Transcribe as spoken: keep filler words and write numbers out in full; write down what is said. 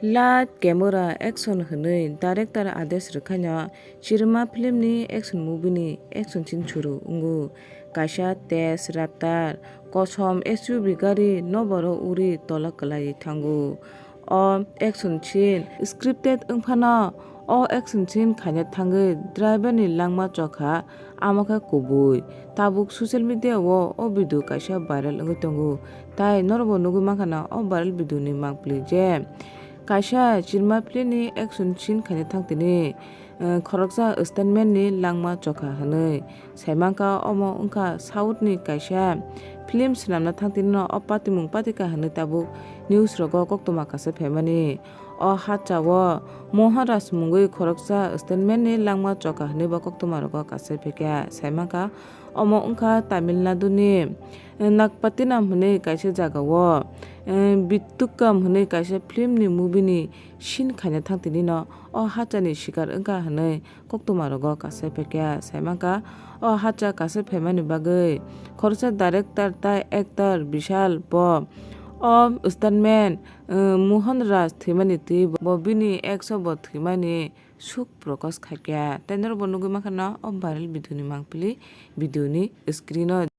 Light, camera, action hwnwi director adesh rwkhaino Chirma film ni action movie ni action scene suru wngo. Kaisa tez raptor kosom S U V gari noboro uri tola kwlaiwi thango. O action scene scripted wngphano, o action scene khaina thangwi driver ni langma chokha, amo khe kubui. Tabuk social media o o video kaisa viral wngwi tongo, tai norokbo nugwi mankha na o viral video ni mangpili je kaisa Chirma film ni action scene khaina thang tini, eh, khoroksa stuntman ni langma chokha hwnwi. Saimankha omo wngkha South ni kaisa film swnamna thang tini no o patimung patika hwnwi tabuk news rogo koktwma kasa phaimani. O hachao Mohan Raj mungwi khoroksa stuntman ni langma chokha hwnwi bo koktwma rogo kasa phaikha. Saimankha omo wngkha Tamil Nadu ni, eh, Nagpattinam hwnwi kaisa jagao, eh, Bittukam hwnwi kaisa film ni movie ni scene khaina thang tini no o hachani sikar wngkha hwnwi koktwma rogo kasa phaikha. Saimankha o hacha kasa phaimani bagwi khoroksa director tai actor Bishal bo o stuntman, eh, Mohan Raj thwimani twi bo bini ex o bo thwimani suk prokash khaikha. Tai norokbo nugwi mankha na o viral video ni mangpili video ni screen o.